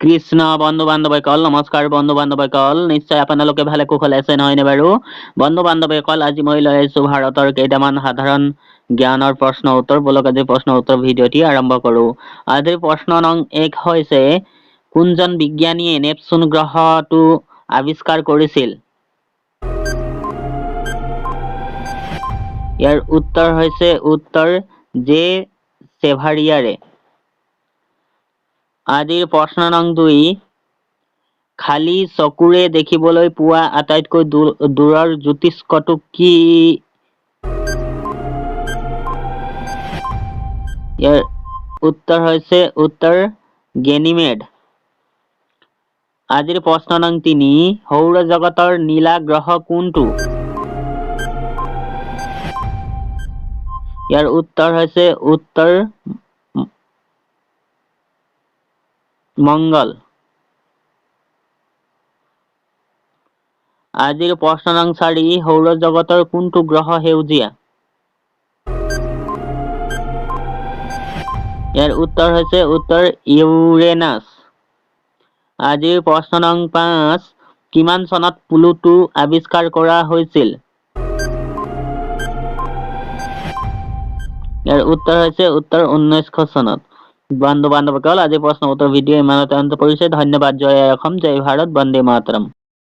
কৃষ্ণ। বন্ধু বান্ধৱীসকল, নমস্কাৰ। বন্ধু বান্ধৱীসকল, নিশ্চয় আপোনালোকে ভালে কুশলে আছে, নহয়নে বাৰু? বন্ধু বান্ধৱীসকল, আজি মই লৈ আহিছো ভাৰতৰ কেইটামান সাধাৰণ জ্ঞানৰ প্ৰশ্ন উত্তৰ। বলক, আজি প্ৰশ্ন উত্তৰ ভিডিঅ'টি আৰম্ভ কৰো। আজিৰ প্ৰশ্ন নং 1 হৈছে, কোনজন বিজ্ঞানীয়ে নেপচুন গ্ৰহটো আৱিষ্কাৰ কৰিছিল? ইয়াৰ উত্তৰ হৈছে উত্তৰ জে চেভাৰিয়াৰে। আজিৰ প্ৰশ্ন নং 2, খালী চকুৰে দেখিবলৈ পোৱা আটাইতকৈ দূৰৰ জ্যোতিষ্কটো কি? ইয়াৰ উত্তৰ হৈছে উত্তৰ গেনিমেড। আজিৰ প্ৰশ্ন নং 3, সৌৰজগতৰ নীলা গ্ৰহ কোনটো? ইয়াৰ উত্তৰ হৈছে উত্তৰ মংগল। আজিৰ প্ৰশ্ন নং 4, সৌৰজগতৰ কোনটো গ্ৰহ সেউজীয়া? ইয়াৰ উত্তৰ হৈছে উত্তৰ ইউৰেনাছ। আজিৰ প্ৰশ্ন নং 5, কিমান চনত প্লুটো আৱিষ্কাৰ কৰা হৈছিল? ইয়াৰ উত্তৰ হৈছে উত্তৰ 1900 চনত। বন্ধু বান্ধৱীসকল, আজি প্ৰশ্ন উত্তৰ ভিডিঅ' ইমানতে অন্ত পৰিছে। ধন্যবাদ। জয় আই অসম, জয় ভাৰত, বন্দে মাতৰম।